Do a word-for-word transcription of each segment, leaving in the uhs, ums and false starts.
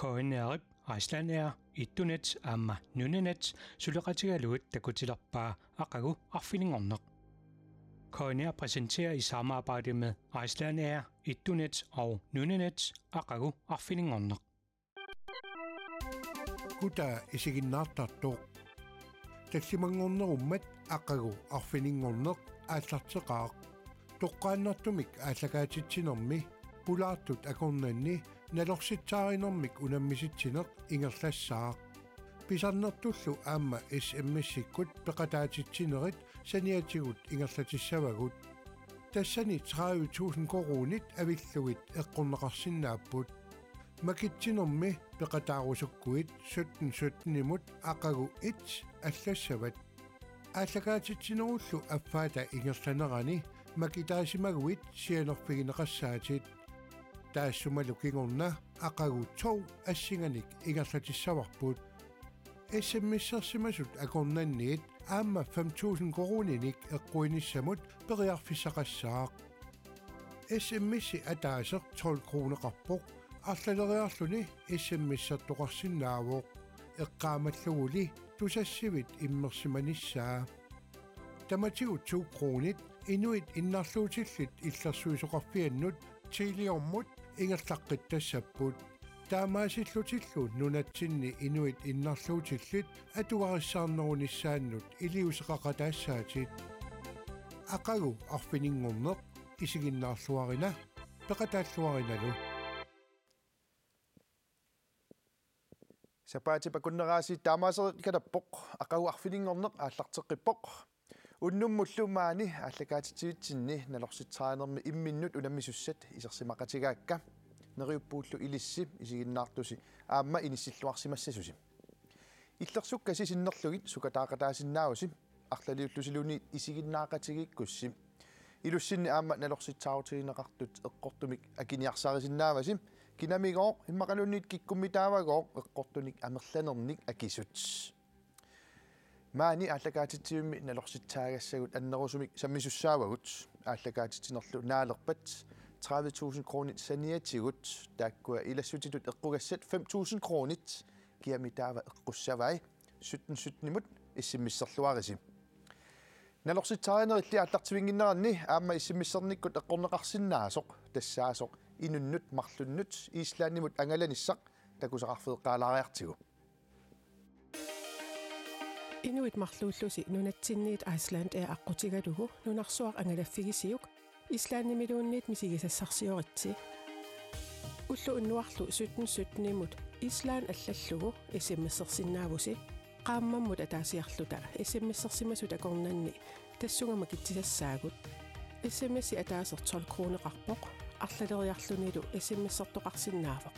K N R-ip Icelandair, Etunet aamma Nunanet suleqatigalugit takutilerpaa aqagu arfininngorneq. K N R præsenterer i samarbejde med Icelandair, Etunet og Nunanet aqagu arfininngorneq. Kutaa isiginnaartartoq. Tallimanngornerummat aqagu arfininngorneq aallarteqaaq. Toqqaannartumik aallakaatitsinermi pulaartut akornanni nalorsitsaarinermik unammisitsineq ingerlassaaq. Pisarnertullu aamma S M S-ikkut peqataatitsinerit saniatigut ingerlatissavagut. Tassani tredive tusind koruunit avillugit eqqorneqarsinnaapput. Makitsinermi peqataarusukkuit sytten sytten-imut aqagu et allassavat. Aallakaatitsinerullu affaata ingerlanerani makitaasimaguit sianerfigineqassaatit. Taassumalu kingorna aqagu to assinganik ingerlatissavarput. S M S-ersimasut akornanniit aamma fem tusind koruuninik eqquinissamut periarfissaqassaaq. S M S-i ataaseq tolv kroneqarpoq, arlaleriarluni S M S-ertoqarsinnaavoq. Eqqaamalluguli tusassivit immersimanissaa. Tamatigut to kronit inuit innarluutillit illersuisoqarfiannut Teliamut ingerlaqqittassapput. Taamaasillutillu nunatsinni inuit innarluutillit atugarissaarnerunissaannut iliuuseqaqataassaatit. Aqagu arfininngorneq isiginnaarluarina, peqataalluarinalu. Sapaatip akunnerani taamaasereerikkaluarpoq, aqagu arfininngorneq aallarteqqippoq. Unnummullu maani aallakaatitsivitsinni nalorsitsaarinermi imminnut unammisussat isersimaqatigaakka. Neriuppungalu ilissi isiginnaartusi aamma inissilluarsimassasusi. Illersukkasi sinnerlugit sukataaqataasinnaavusi, arlaliullusiluunniit isiginnaaqatigiikkussi. Ilussinni aamma nalorsitsaarutigineqartut eqqortumik akiniarsarisinnaavasi, kinamigooq immaqaluunniit kikkummitaavagooq eqqortunik amerlanernik akisut. Maani aallakaatitsivimmi nalorsitsaagassagut annerusumik sammisussaavagut. Aallakaatitsinerlu naalerpat tredive tusind kronit saniatigut, taakkua ilassutitut eqqugassat fem tusind kronit, kiami taava eqqussavai, sytten sytten-imut S M S-erluarisi. Nalorsitsaarinerilli aallartivinnginneranni aamma S M S-ernikkut eqqorneqarsinnaasoq, tassaasoq inunnut marlunnut Islandimut angalanissaq takusaqarfeeqqaalaariartigu. Inuit marluullusi nunatsinniit Icelandair aqqutigalugu nunarsuaq angalaffigisiuk Islandimiluunniit misigisassarsioritsi. Ulloq unnuarlu sytten sytten-imut Island allallugu S M S-ersinnaavusi, qaammammut ataasiarluta S M S-ersimasut akornanni tassunga makitsisassaagut. S M S-i ataaseq tolv kroneqarpoq, arlaleriarlunilu S M S-ertoqarsinnaavoq.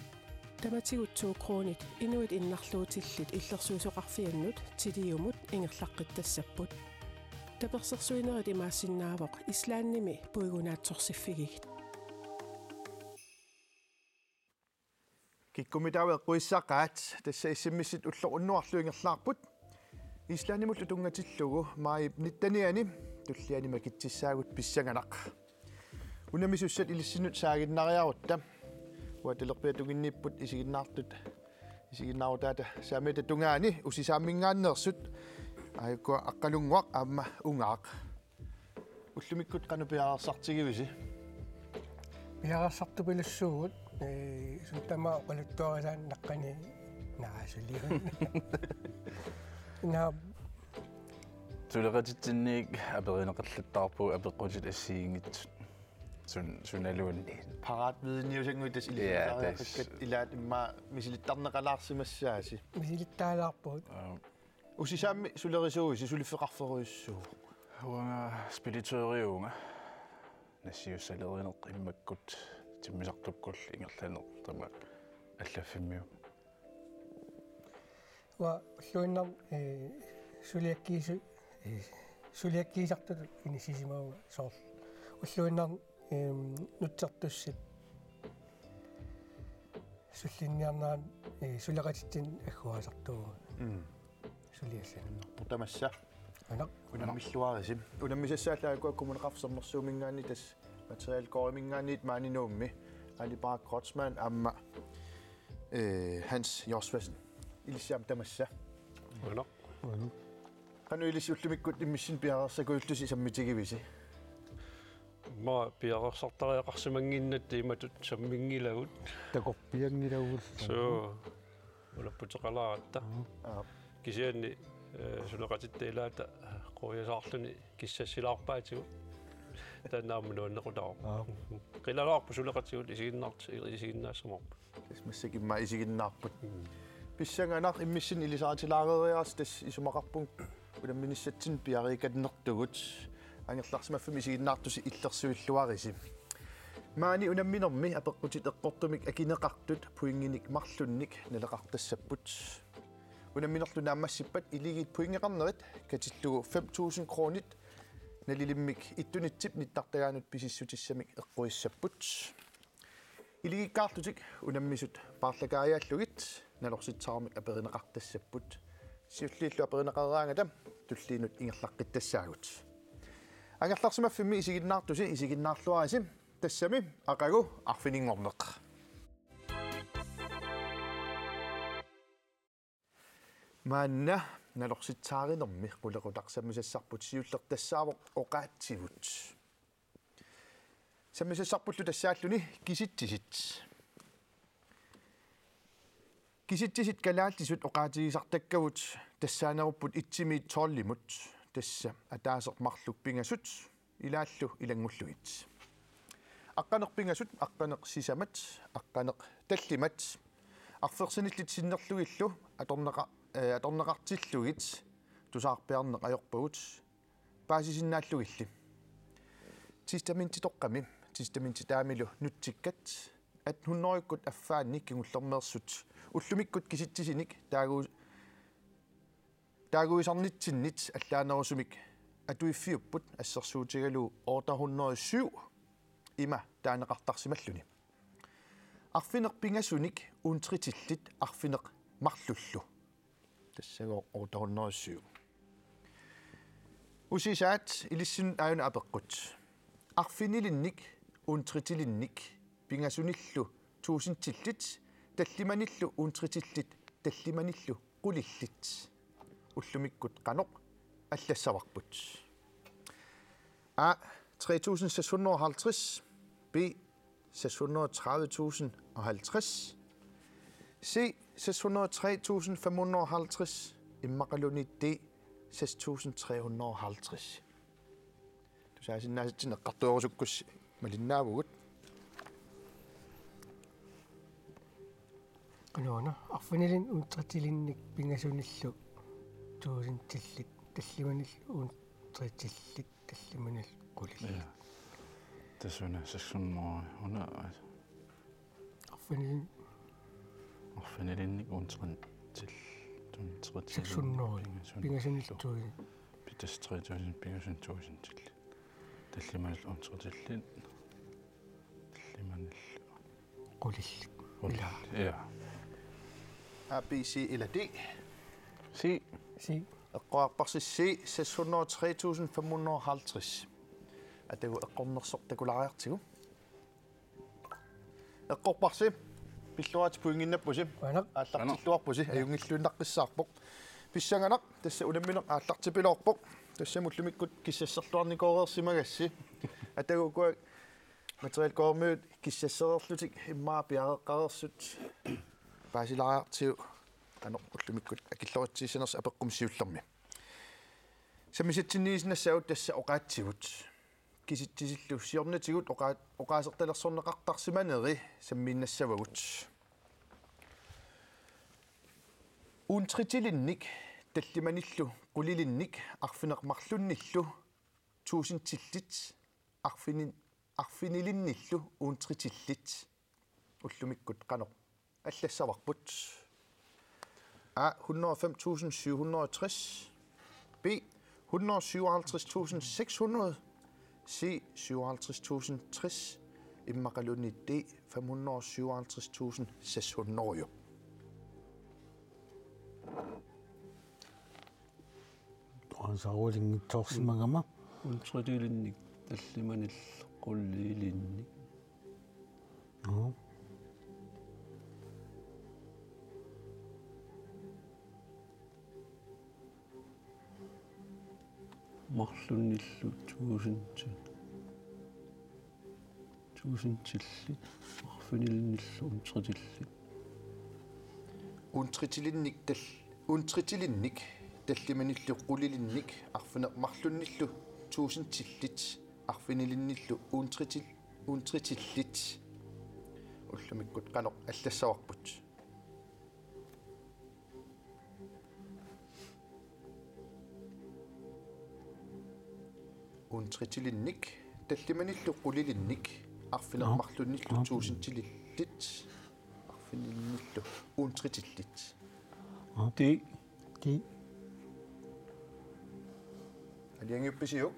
Tamatigut to kronit inuit innarluutillit illersuisoqarfiannut Teliamut ingerlaqqittassapput. Tapersersuinerit imaassinnaavoq Islandimi puigunaatsorsiffigigit. Kikkummitaava eqquissaqaat, tassa S M S-it ulloq unnuarlu ingerlaarput. Islandimullu tunngatillugu maajip nittenianni tulliani makitsissaagut pissanganaq. Unammisussat ilissinnut saaginnariarutta. Uanga talerpiata tunginniipput isiginnaartut, isiginnaarutaata saamiata tungaani Usisaamminngaanneersut. Aajuku Aqqalunnguaq aamma Ungaaq. Ullumikkut qanoq piareersartigivisi? Piareersartupilussuugut, ee, suut tamaat oqaluttuarisaannaqqani naasuliun. Naa. Suleqatitsinniit aperineqallattaarpugut apeqqutit assigiinngitsut. Sun-, sunaluunniit. Paraat vidiniusannguit tassa. Ja, ilisariaqakkat tassa. Ilaat immaqa misilittarneqalaarsimassaasi. Misilittaalaarpugut. Aa. Usisaammi sulerisuuisi, suliffeqarferujussuuvoq? Uanga speditøriuvunga. Nassiussalerineq immakkut timmisartukkullu ingerlaneq tamaat allaffimmiu. Uanga ulluinnarni, ee, suliakkiisu-, ee, suliakkiisartutut inissisimavunga soorlu. Ulluinnarni, em, nutsertussat sullinniarneranni, ee, suleqatitsinni agguaasartuuvunga. Mm. Suliallani. Putamassa. Aana. Unammilluarisi. Unammisassaallaat ukua Kommuneqarfik Sermersuuminngaanniit tassa Materielgårdiminngaanniit maani Nuummi. Ali Bak Kreutzmann aamma eh, Hans Josvasen. Ilissi aamma tamassa. Qujanaq. Qanoq ilissi ullumikkut immissinnut piareersakujullusi sammitigivisi? Aamma piareersartariaqarsimannginnatta imatut samminngilagut. Takorpianngilagut. Suu. Ulapputeqalaaratta. Aap. Kisianni, eh, suleqatitta ilaata quiasaarluni kissassilaarpaatigut. Taanna aamma nuannequtaavoq. Aap. Qilanaarpoq suleqatigut isiginnaart-, isiginnaassamaarput. Tassa massakkut immaqa isiginnaarput. Mm. Pissanganaq immissinnut ilisaritilaareeriarassi, tassa isumaqarpunga unamminissatsinnut piariikannertugut. Angerlarsimaffimmi isiginnaartusi illersuilluarisi. Maani unamminermi apeqqutit eqqortumik akineqartut pointinik marlunnik naleqartassapput. Unamminerlu naammassippat iligiit pointeqarnerit katillugu fem tusind kronit nalilimmik ittunitsip nittartagaanut pisissutissamik eqquissapput. Iligikkaarlutik unammisut paarlakaajaallugit nalorsitsaarumik aperineqartassapput. Siulliullu aperineqareeraangata tulliinut ingerlaqqittassagut. Angerlarsimaffimmi isiginnaartusi isiginnaarluarisi, tassami aqagu arfininngorneq. Maanna nalorsitsaarinermi qulequtaq sammisassarput, siulleq tassaavoq oqaatsivut. Sammisassarpullu tassaalluni kisitsisit. Kisitsisit kalaallisut oqaatigisartakkavut tassaanerupput et-imiit tolvimut, tassa ataaseq marluk pingasut ilaallu ilanngullugit. Aqqaneq pingasut, aqqaneq sisamat, aqqaneq tallimat. Arfersinillit sinnerlugillu atorneqa-, eh, atorneqartillugit tusaarpiarneq ajorpagut paasisinnaallugilli. Testamentitoqqami, testamentitaamilu nutsikkat, atten hundredekkut affaanni kingullermeersut ullumikkut kisitsisinik taagu-, taaguisarnitsinnit allaanerusumik atuiffiupput, assersuutigalugu otte hundrede syv ima taaneqartarsimalluni. Arfineq-pingasunik uuntritillit arfineq-marlullu. Tassagooq otte hundrede syv. Usisaat ilissinnut aajuna apeqqut. Arfinilinnik uuntritilinnik pingasunillu tuusintillit, tallimanillu uuntritillit, tallimanillu qulillit. Ullumikkut qanoq allassavarput? A, tre tusind seks hundrede og halvtreds. B, seks hundrede og tredive tusind og halvtreds. C, seks hundrede og tre tusind fem hundrede og halvtreds. Immaqaluunniit D, seks tusind tre hundrede og halvtreds. Tusaasinnaasatsinni eqqartuerusukkussi malinnaavugut. Qanoruna, arfinilinnik uuntritilinnik pingasunillu tuusintillit, tallimanillu uuntritillit, tallimanillu qulillit. Ja. Tassa una seks hundrede, una, altså. Arfinilin-, arfinilinnik uuntritillit, uuntritillit. Seks hundrede. Pingasunillu. Pingasunillu tuusin-. Pitas tre tusind, pingasunillu tuusintillit. Tallimanillu uuntritillit. Tallimanillu. Qulillit. Qulillit. Ja. A, B, C eller D? C. C. Eqqorparsi C, seks hundrede og tre tusind fem hundrede og halvtreds. Atagu eqqornersoq takulaariartigu. Eqqorparsi, pilluarit pointinnappusi. Qujanaq. Aallartilluarpusi, qujanaq, ajunngilluinnaqqissaarpoq. Pissanganaq, tassa unammineq aallartipiloorpoq. Tassami ullumikkut kissasserluarnikooreersimagassi. Atagu ukua materialkormiut kissassereerlutik immaqa piareeqqareersut paasilaariartigu, qanoq ullumikkut akilloritsigissanersoq apeqqummi siullermi. Sammisatsinniisinnassaagut tassa oqaatsivut. Kisitsisillu siornatigut oqa-, oqaasertalersorneqartarsimaneri sammiinnassavagut. Uuntritilinnik tallimanillu qulilinnik arfineq-marlunnillu tuusintillit arfini-, arfinilinnillu uuntritillit. Ullumikkut qanoq allassavarput? A, hundrede og fem tusind syv hundrede og tres. B, hundrede og syvoghalvtreds tusind seks hundrede. C, syvoghalvtreds tusind tres. Immaqaluunniit D, fem hundrede og syvoghalvtreds tusind seks hundrede. Tuansaarulinngitsoorsimagama. Uuntritilinnik tallimanillu qulilinnik. Nå. Arfineq-marlunnillu tuusinti-, tuusintillit, arfinilinnillu untritillit. Untritilinnik tal-, untritilinnik tallimanillu qulilinnik arfineq-marlunnillu tuusintillit, arfinilinnillu untritil-, untritillit. Ullumikkut qanoq allassavarput? Untritilinnik tallimanillu qulilinnik arfineq-marlunnillu tuusintilillit, arfinilinnillu untritillit. Ti. Ti. Aalajangiuppisiuk?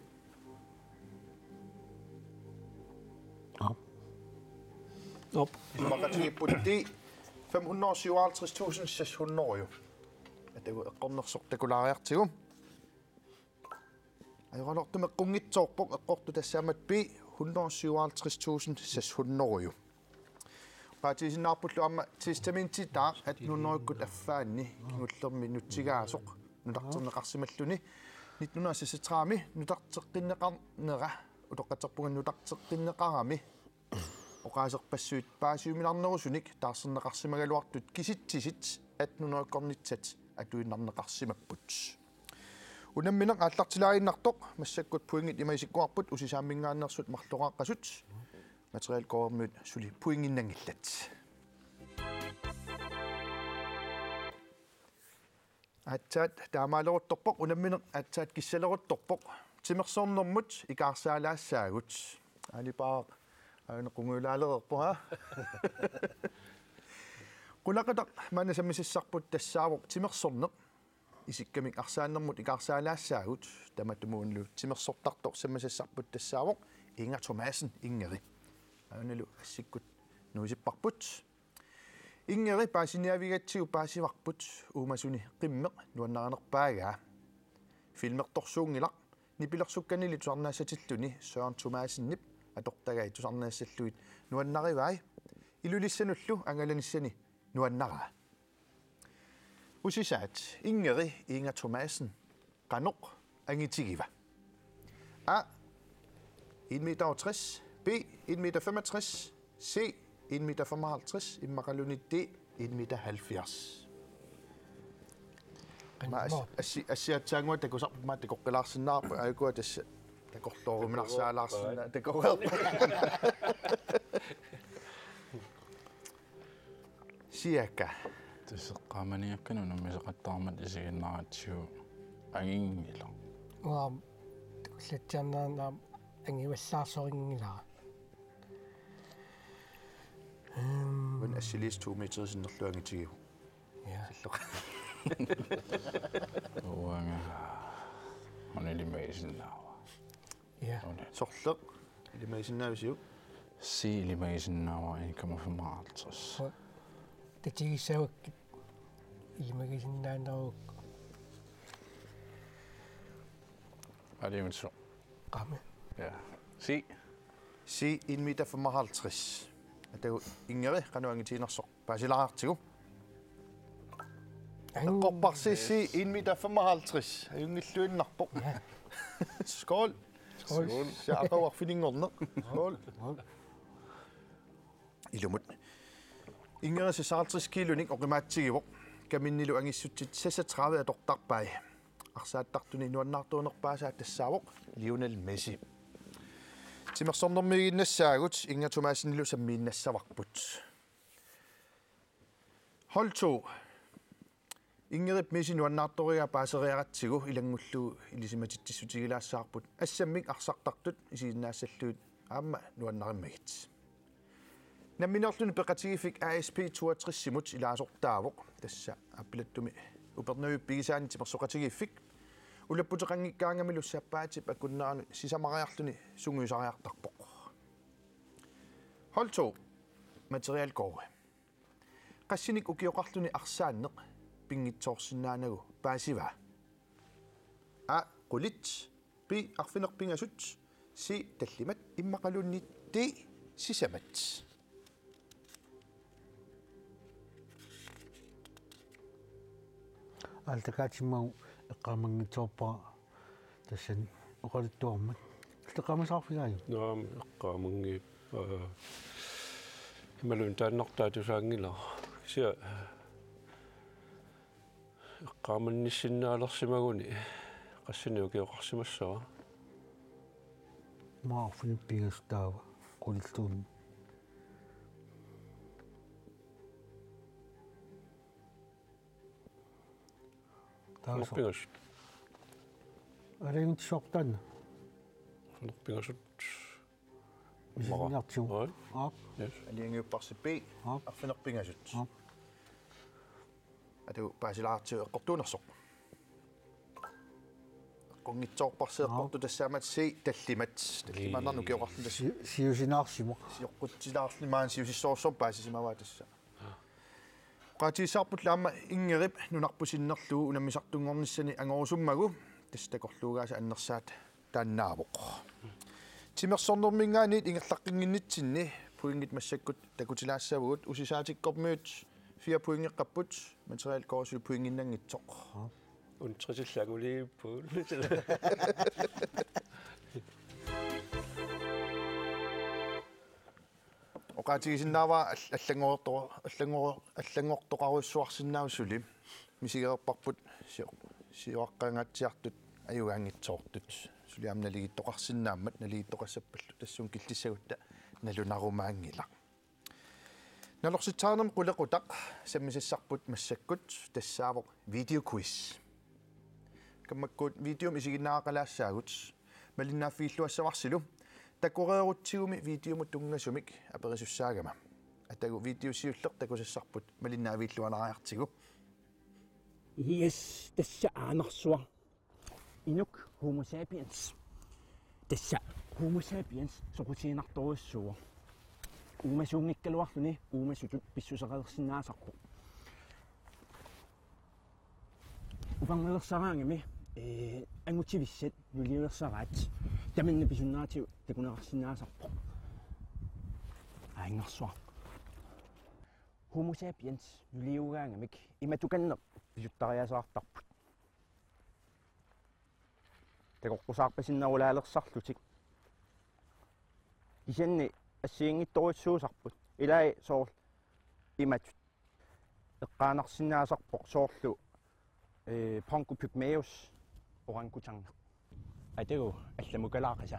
Aap. Aap. Isumaqatigiipput ti femhundrede syvoghalvtreds tusind seks hundrede. Atagu eqqornersoq takulaariartigu. Ajoraluartumik eqqunngitsoorpoq, eqqortoq tassaammat B, hundrede syvoghalvtreds tusind seks hundrede. Oqaatigisinnaarpullu aamma testamentitaaq atten hundredekkut affaanni kingullermi nutsigaasoq nutarterneqarsimalluni, nitten hundrede seksogtredive nutarteqqinneqarnera, utoqqatserpunga nutarteqqinneqarami oqaaserpassuit paasiuminarnerusunik taarserneqarsimagaluartut kisitsisit atten hundredekkornissat atuinnarneqarsimapput. Unammineq aallartilaaginnartoq, massakkut pointit ima isikkoqarput, Usisaamminngaanneersut marloqaaqqasut Materiel K M-miut suli pointinnanngillat. Aatsaat taamaaleruttorpoq, unammineq aatsaat kissaleruttorpoq. Timersornermut ikaarsaalaassaagut. Aali Paaraq, aana qungujulaalereerpoq, haa? Qulaqutaq maanna sammisassarput tassaavoq timersorneq. Isikkamik arsaannermut ikaarsaalaassaagut, tamatumuunalu timersortartoq sammisassarput tassaavoq Inger Thomassen, Ingeri. Aanalu assikkut nuisipparput. Ingeri, paasiniaavigatsigu paasivarput uumasuni qimmeq nuannarinerpaagaa. Filmertorsuunngilaq, nipilersukkanili tusarnaassatilluni Søren Thomassenip atortagai tusarnaassallugit nuannarivai. Ilulissanullu angalanissani nuannaraa. Usisaat, Ingeri, Inger Thomassen, qanoq angitigiva? A, en meter og tres, B, en meter femogtres, C, en meter femoghalvtreds, immaqaluunniit D, en meter halvfjerds. Qanoq? Maas, assi-, assiaatsaannguaq takusarput, maani takoqqilaarsinnaavarput, aajukua tassa takorlooruminarsaalaarsinnaa-, takoreerput. Siaka. Tassa eqqaamaniakkani unammisaqattaarmat isiginnaaratsigu anginngilaq. Uanga takullatsiarnerani aamma angivallaarsorinngilaq. Ehm. Uani assiliis to meter sinnerlugu angitigivoq. Ja. Uanga. Una ilimagisinnaavara. Ja. Una. Sorleq ilimagisinnaavisiuk? C ilimagisinnaavara, en komma femoghalvtreds. Uanga. Tatigissavakkit ilimagisinnaanerugukku. Alimut so. Qami. Ja. C. C, en meter femoghalvtreds. Atagu Ingeri, qanoq angitiginersoq paasilaartigu. Ang-. Eqqorparsi C, en meter femoghalvtreds. Ajunngilluinnarpoq. Ja. Skål. Skål. Skål. Sia aqagu arfininngorneq. Skål. Skål. Ilumut. Ingeri seksoghalvtreds kiilunik oqimaatsigivoq. Kaminnilu angissutsit seksogtredive atortarpai. Arsaattartuni nuannaartuunerpaasaa tassaavoq Lionel Messi. Timersornermiiginnassaagut, Inger Thomassenilu sammiinnassavarput. Hold to. Ingerip Messi nuannaartorigaa paaseriaratsigu ilanngullugu ilisimatitsissutigilaassaavarput, assammik arsartartut isigisinnaassallugit aamma nuannarimmagit. Nammineerluni Peqatigiiffik A S P toogtres-imut ilaasortaavoq, tassa aappilattumi Upernavimmi pigisaani timersoqatigiiffik. Ulapputeqanngikkaangamilu sapaatip akunneranut sisamariarluni sungiusariartarpoq. Hold to. Materiel Kåre. Qassinik ukioqarluni arsaanneq pinngitsoorsinnaanagu paasivaa? A, qulit. B, arfineq-pingasut. C, tallimat. Immaqaluunniit D, sisamat. Aallartikaatsimmagu eqqaamanngitsoorpara tassani oqaluttuarmat. Eqqaamasaarfigaajuk? Naamik, eqqaamanngilara. Imaluunniit taannartaa tusaanngilara. Kisianni eqqaamannissinnaalersimaguni qassinik ukioqarsimassava? Maarfin pingastaava qulilluun. Taava. Pingas. Alingi sortan. Pingasut. Isinniartigu. Oi. Aap. Yes. Alingiupparsi B. Aap. Arfineq-pingasut. Aap. Atu paasilaartigu eqqortuunersoq. Eqqunngitsoorparsi eqqortut tassaammat C tallimat. Tallimaannarnik ukioqarluni tassa. Si-, siusinaarsimavoq. Sioqqutsilaarluni maani siusissorsuaq paasisimavaa tassa. Oqaatigissavarput aamma Ingerip nunarput sinnerlugu unammisartunngornissani angorusummagu tassa takorluugaasa annersaat taannaavoq. Timersornermiingaanniit ingerlaqqinnginnitsinni pointit massakkut takutilaassavagut. Usisaatikkormiut fire pointeqarput, materiale korsui pointinnanngitsoq. Untrisillanguliippugut. Oqaatigisinnaavara all-, allanngorto-, allanngor-, allanngortoqarujussuarsinnaavoq suli. Misigereerparput sio-, sioraqqaangaatsiartut ajugaanngitsoortut. Suli aamma naligiittoqarsinnaammat naligiittoqassappallu tassunga killissagutta nalunarumaanngilaq. Nalorsitsisarnermut qulequtaq sammisassarput massakkut tassaavoq videoquiz. Kammakkuut videomik isiginnaaraqalaassaagut. Malinnaaffigilluassavarsilu takoreerutsigumi videomut tunngasumik aperisussaagama. Atagu video siulleq takusassarput malinnaaffigillualaariartigu. Yes, tassa aanarsuaq. Inuk Homo sapiens. Tassa Homo sapiens soqutiginartorujussuuvoq. Uumasuunngikkaluarluni uumasutut pissuseqalersinnaasarpoq. Upangaveersaraangami, ee, angutivissat nuliuersaraat. Tamanna pisunnaatigut takuneqarsinnaasarpoq. Aanarsuaq. Homo sapiens nuliugaangamik imatukanneq pisuttariaaseqartarput. Takoqqusaarpasinnerulaalersarlutik. Kisianni assigiinngitsorujussuusarput. Ilai soorlu imatut. Eqqaanarsinnaasarpoq soorlu, ee, Pongo pygmaeus orangutangaq. Atagu allamukalaaqisa.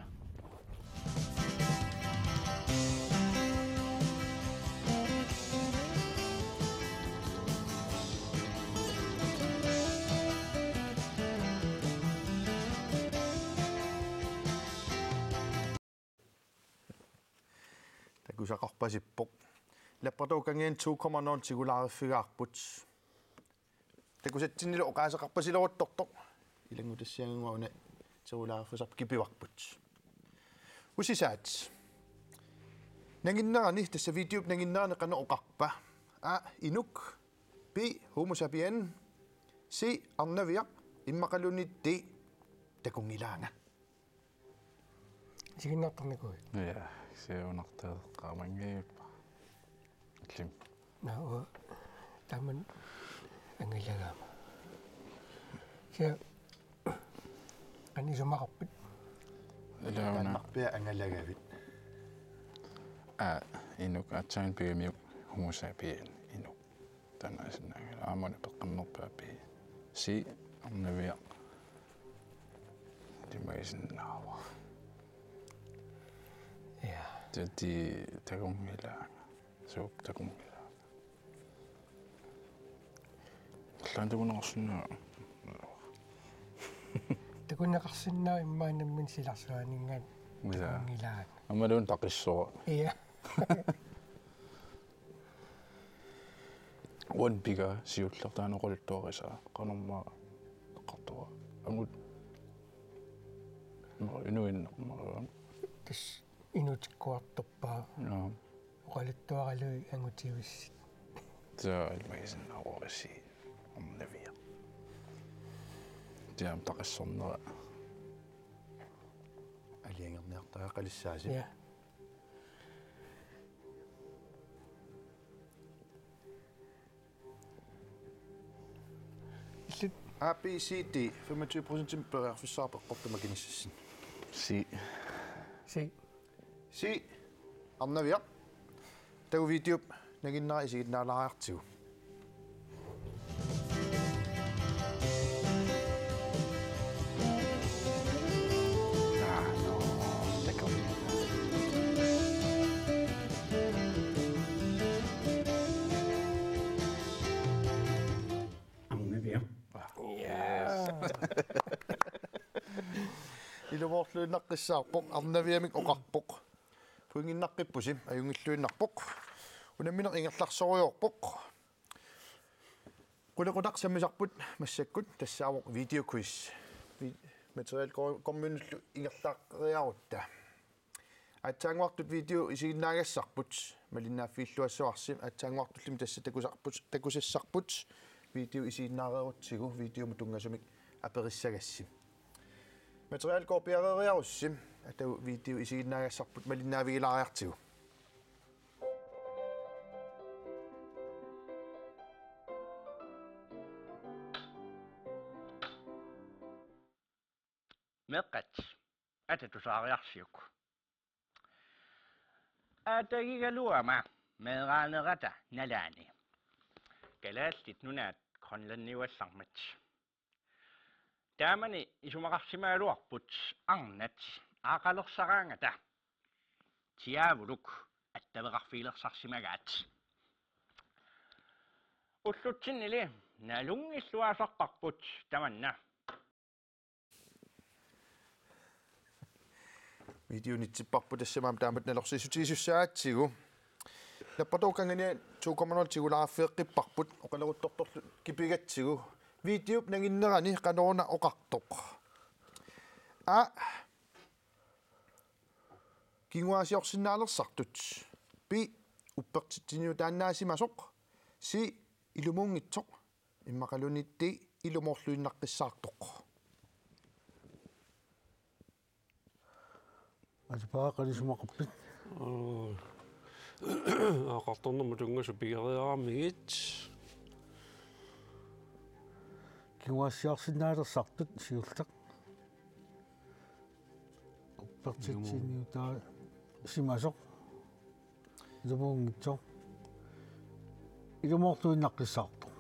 Takusaqarpasippoq. Labrador Kangaanut to komma nul tigulaariffigaarput. Takusatsinnilu oqaaseqarpasileruttortoq. Ilanngutassiannguaq una tigulaariffisarput kipivarput. Usisaat. Nanginnerani, tassa videop nanginnerani qanoq oqarpa? A, inuk. B, Homo sapien. C, arnaviaq. Immaqaluunniit D, takunngilaanga. Isiginnaartarnikuuit? Ja, siunartaaqqaamanngiippa. Allim. Naa, ua, taman angalagaama. Sia, qanoq isumaqarpit? Ilauna. Taannarpiaq angalagavit? A, inuk aatsaat pigamiuk Homo sapien inuk. Taanna asinnaanngilaq aamma una peqqammerpaa B. C, arnaviaq. Timagisinnaava. Ja. Tati takunngilaanga. Suup takunngilaanga. Allaan takuneqarsinnaava. Takuneqarsinnaavoq immaqa nammineq silarsuaninngaanniit. Ja. Takunngilaanga. Aammaluunniit taqissooq. Ja. Uani pigaa siulleq taanna oqaluttuarisaa qanormaa eqqartoraa. Angut. Inuinnarmara. Tassa inuutikkuartorpaa. Naa. Oqaluttuaralugit angutivissat. Tassa ilmagisinnaavoq C, arnaviaq. Tiam taqissornera. Aalajangerniartariaqalissaasi. Ja. Illit. A, B, C, D, femogtyve procentimik periarfissaqarpoq eqqortumik makinissassinnut. Si. Si. Si. Arnaviaq. Taava videop nanginnera isiginnaalaariartigu. Arnaviaq. Yes. Ilumoorluinnaqqissaarpoq, Arnaviamik oqarpoq. Pointinnaqqippusi, ajunngilluinnarpoq. Unammineq ingerlasorujoorpoq. Qulequtaq sammisarput massakkut tassaavoq video quiz. Vi-, materialkorminullu ingerlariarutta. Aatsaannguartut video isiginnaagassarput malinnaaffigilluassavarsi, aatsaannguartulli tassa takusarput, takusassarput video isiginnaareerutsigu videomut tunngasumik aperissagassi. Materialkopiareeriarussi, atagu video isiginnaagassarput malinnaavigilaariartigu. Meeqqat, atatusaariarsiuk. Aatagigaluama meeraanerata nalaani. Kalaallit Nunaat Grønlandiugallarmat. Taamani isumaqarsimagaluarput arnat aaqalersaraangata Tiaavuluk attaveqarfigilersarsimagaat. Ullutsinnili nalunngilluinnarparput tamanna. Video nitsipparput, tassami taamatut nalorsiissutigisussaagatsigu. Lappartoq Kangiani to komma nul tigulaarfigeqqipparput oqaleruttortorlu kipigatsigu. Videop nanginnerani qanoruna oqartoq. A. Kinguaassiorsinnaalersartut. B. Uppertitsiniutaannaasimasoq. C. Ilumuunngitsoq. Immaqaluunniit D. Ilumoorluinnaqqissaartoq. Atipaat qanoq isumaqarpit? Aaqartornermut tunngasut pigeriaramigit. Kinguaassiorsinnaalersartut siulleq. Uppertitsiniutaasimasoq. Ilumuunngitsoq. Ilumoorluinnaqqissaartoq.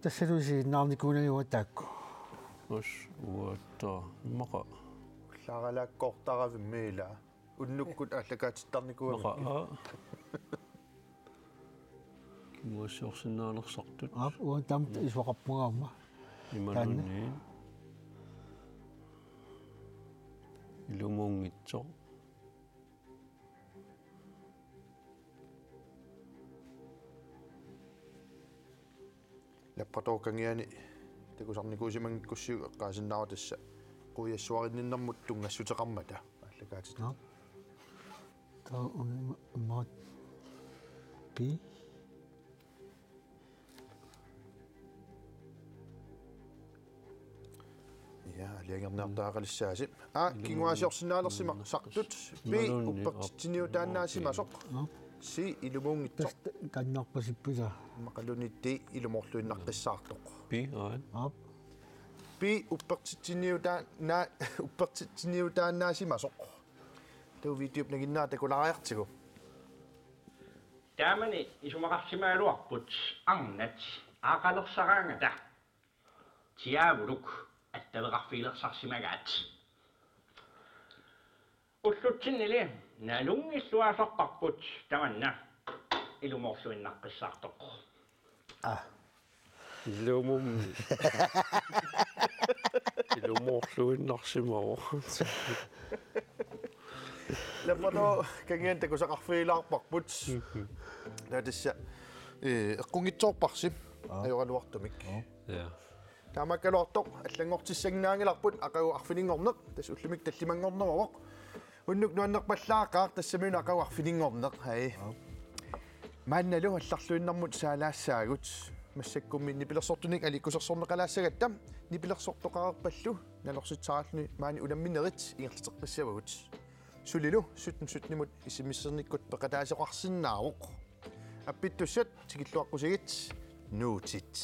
Tassalu isiginnaarnikuunagu taakku. Us, uatta, immaqa. Ullaaralaakkoortaravimmi ila. Unnukkut aallakaatittarnikuugamik. Immaqa, aa. Kinguaassiorsinnaalersartut. Aap, uanga taamatut isumaqarpunga aamma. Imaluunniit. Taanna. Ilumuunngitsoq. Lappartoq Kangiani takusarnikuusimanngikkussiuk eqqaasinnaavoq tassa quiassuarinninnermut tunngassuteqarmata aallakaatitaq. Nå. Taava una ima-, imaat B. Ja, aalajangerniartariaqalissaasi. A, kinguaassiorsinnaalersimasartut. B, uppertitsiniutaannaasimasoq. Nå. C, ilumuunngitsoq. Tassa kannarpasippila. Immaqaluunniit D, ilumoorluinnaqqissaartoq. B, aat. Aap. B, uppertitsiniutaa-, naa-, uppertitsiniutaannaasimasoq. Taava videop nanginnera takulaariartigu. Taamani isumaqarsimagaluarput arnat aaqalersaraangata Tiaavuluk attaveqarfigilersarsimagaat. Ullutsinnili nalunngilluinnarparput tamanna ilumoorluinnaqqissaartoq. Ah. Ilumummi. Ilumoorluinnarsimavoq. Lappartoq Kangiani takusaqarfigilaarparput. Mhm. Taava tassa, eh, eqqunngitsoorparsi. Aa. Ajoraluartumik. Aa. Ja. Taamaakkaluartoq allanngortissanngikkaluarparput aqagu arfininngorneq, tassa ullumikkut tallimanngorneruvoq. Unnuk nuannerpallaaqaaq, tassami una aqagu arfininngorneq, hej. Aap. Maannalu allarluinnarmut saalaassaagut. Massakkummi nipilersortunik aliikkusersorneqalaassagatta, nipilersortoqareerpallu nalorsitsisaraluni maani unamminerit ingerlateqqissavagut. Sulilu sytten sytten-imut S M S-ernikkut peqataasoqarsinnaavoq. Appittussat tikilluaqqusigit. Nuutit.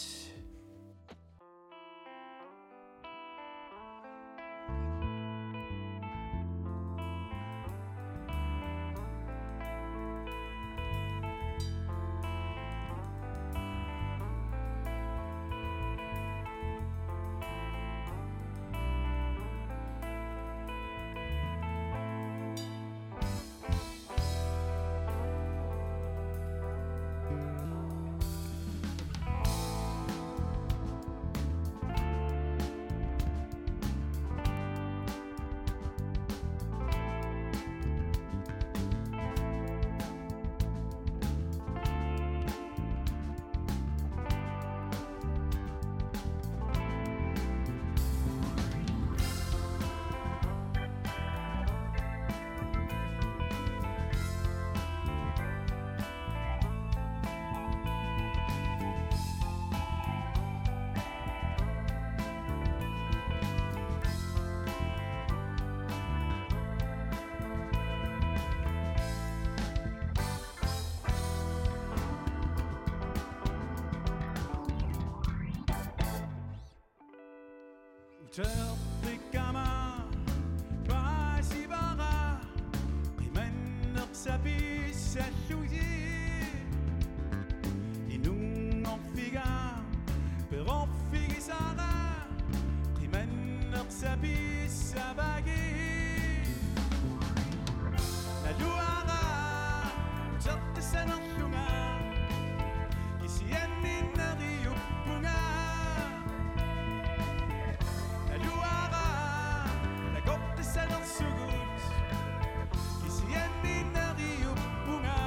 Uterfikkama paasivara qimanneq sapissallugu. Inunngorfiga perorfigisara qimanneq sapissavagi. Naluara utertissanerlunga kisianni neriuppunga. Naluara takortissanersugut kisianni neriuppunga.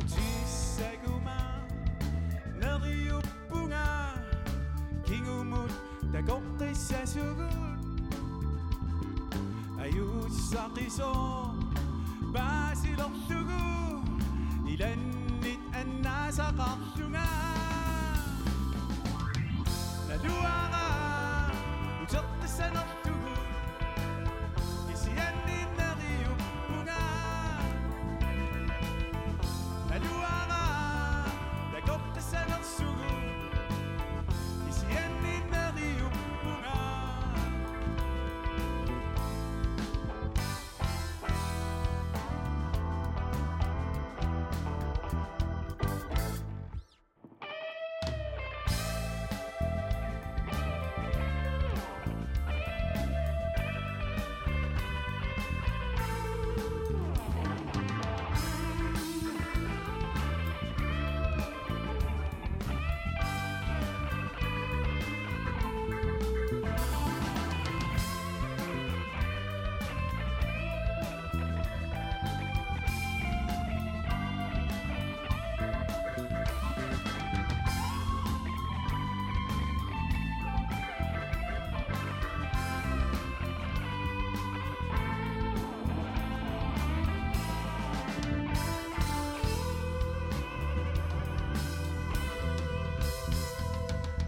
Utissaguma neriuppunga kingumut takoqqissasugut. Ajuussaqisoq paasilerlugu ilannit annaasaqarlunga. Naluara utertissanerlugu kisianni neriuppunga. Naluara takortissanersugut kisianni neriuppunga.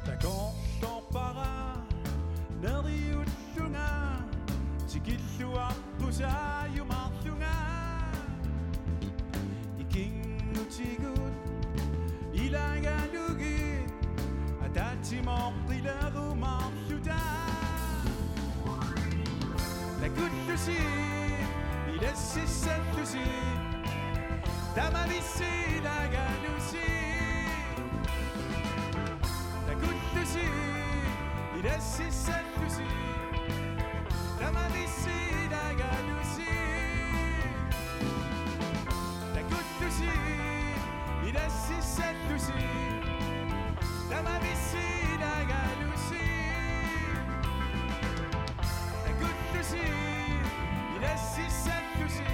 Takorloorpara neriullunga tikilluaqqusaajumaarlunga. Ikinngutigut ilaagalugit ataatsimoortilerumaarluta. Takullusi ilassissallusi tamavissi ilaagalusi. Takullusi ilassissallusi tamavissi ilaagalusi. Takullusi ilassissallusi tamavissi ilaagalusi. Takullusi ilassissallusi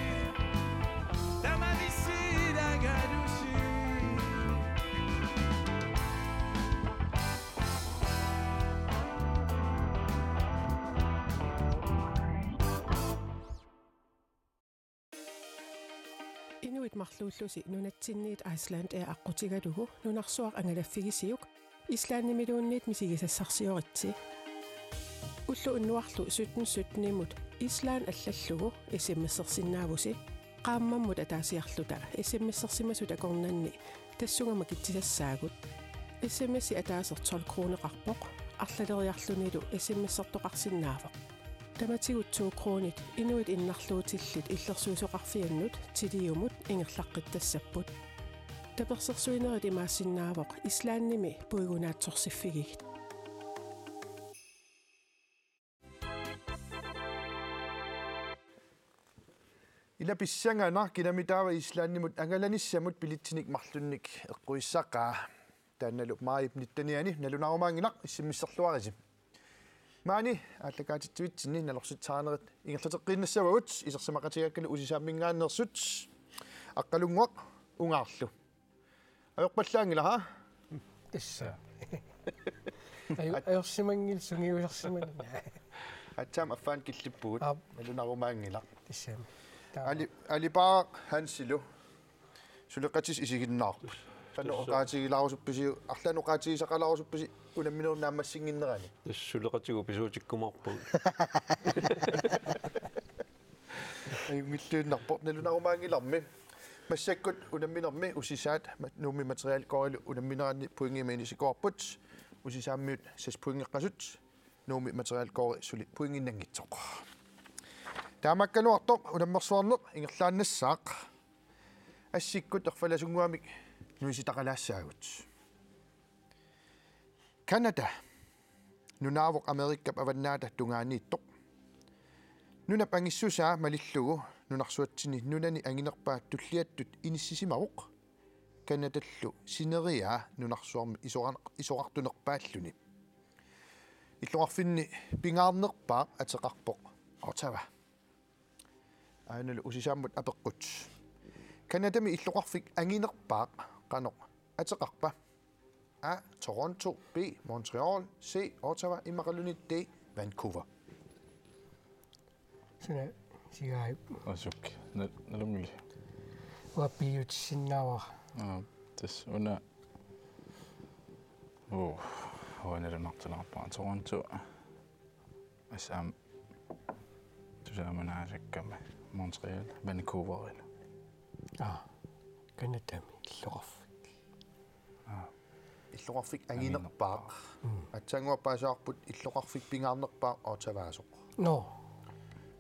tamavissi ilaagalusi. Inuit marluullusi nunatsinniit Icelandair aqqutigalugu nunarsuaq angalaffigisiuk, Islandimiluunniit misigisassarsioritsi. Ulloq unnuarlu sytten sytten-imut Island allallugu S M S-ersinnaavusi, qaammammut ataasiarluta S M S-ersimasut akornanni tassunga makitsissassaagut. S M S-i ataaseq tolv kroneqarpoq, arlaleriarlunilu S M S-ertoqarsinnaavoq. Tamatigut to kronit inuit innarluutillit illersuisoqarfiannut Tiliumut ingerlaqqittassapput. Tapersersuinerit imaassinnaavoq Islandimi puigunaatsorsiffigigit. Ila pissanganaq, kinami taava Islandimut angalanissamut billetsinik marlunnik eqquissaqaa. Taannalu maajip nittenianni, nalunarumaanngilaq, S M S-erluarisi. Maani aallakaatitsivitsinni nalorsitsisarinerit ingerlateqqiinnassavagut, isersimaqatigaakkalu Usisaamminngaanneersut. Aqqalunnguaq, ungaarlu. Ajorpallaanngilaq, haa? Tassa. Aju-, ajorsimanngilaq, sungiusarsimanngilaq. Aatsaammi affaani killippugut. Aap. Nalunarumaanngilaq. Tassami. Taava. Ali-, Alipaaq Hansilu suleqatissat isiginnaarput. Qanoq Tassa. Oqaatigilaarusuppisi, arlaannik oqaatigisaqalaarusuppisi unamminerup naammassinnginnerani? Tassa suleqatigut pisuutikkumaarpugut. Ajunngilluinnarpoq, nalunarumaanngilarmi. Massakkut unamminermi Usisaat ma-, Nuummi Materialgårdilu unammineranni pointimik inisikuuarput. Usisaammiut seks pointeqasut, Nuummi Materialgårdi suli pointinnanngitsoq. Taamaakkaluartoq unammersuarneq ingerlaannassaaq. Assikkut erfalasunnguamik nuisitaqalaassaagut. Canada. Nunaavoq Amerikap avannaata tungaaniittoq. Nunap angissusaa malillugu nunarsuatsinni nunani anginerpaat tulliattut inissisimavoq. Canadallu sineriaa nunarsuarmi isoran-, isorartunerpaalluni. Illoqarfinni pingaarnerpaaq ateqarpoq Ottawa. Aanalu Usisaammut apeqqut. Canadami illoqarfik anginerpaaq qanoq ateqarpa? A, Toronto, B, Montreal, C, Ottawa, immaqaluunniit D, Vancouver. Suna sigaajuk? Asuk. Na-, nalunngili. Uanga B-utissinnaavara. Aa, tassa una. Uu, uanga nalunartulerpara. Toronto. Assam. Tusaamanaasakkami. Montreal, Vancouverilu. Aa, Canadami illoqarfik. Aa. Illoqarfik anginerpaaq. Mm. Aatsaannguaq paasivarput illoqarfik pingaarnerpaaq Ottawaasoq. Nå.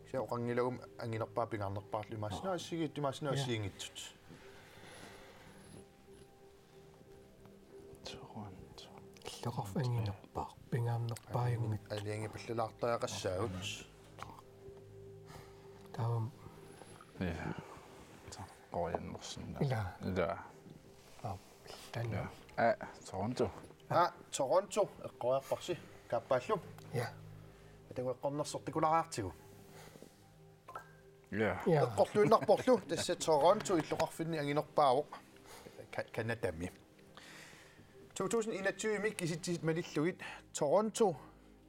Kisianni oqanngilaq aamma anginerpaaq pingaarnerpaarlu imaassinnaavoq. Aa. Assigiit imaassinnaavoq. Ja. Assigiinngitsut. Toronto. Illoqarfik anginerpaaq pingaarnerpaajunngitsoq. Aalajangiipallalaartariaqassaagut. Taava. Ja. Qoriannersinna. Ila. Ila. Aap, taanna. Ja. Aa, Toronto. Aa, Toronto, eqqoriarparsi. Kaappaallu. Ja. Atagu eqqornersoq takulaariartigu. Ja. Ja. Eqqorluinnarporlu, tassa Toronto illoqarfinni anginerpaavoq. Ka-, Canadami. To tusind enogtyve-mi kisitsisit malillugit Toronto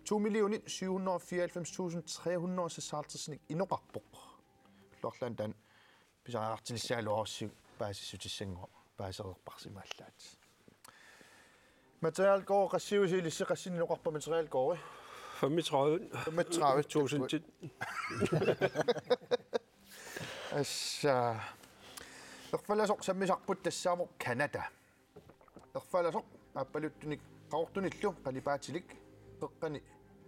to millionit syv hundrede og fireoghalvfems tusind tre hundrede og seksoghalvtreds-inik inoqarpoq. Ullut arlaanni taanna pisariaqartinissagaluarussiuk paasissutissanngooq paasereerparsimaallaat. Materialgård, qassiusi ilissi, qassinik inoqarpa Materialgårdi? Femogtredive. Femogtredive tusind. Assa. Erfalasoq sammisarput tassaavoq Canada. Erfalasoq aappaluttunik Qaqortunillu qalipaatilik qeqqani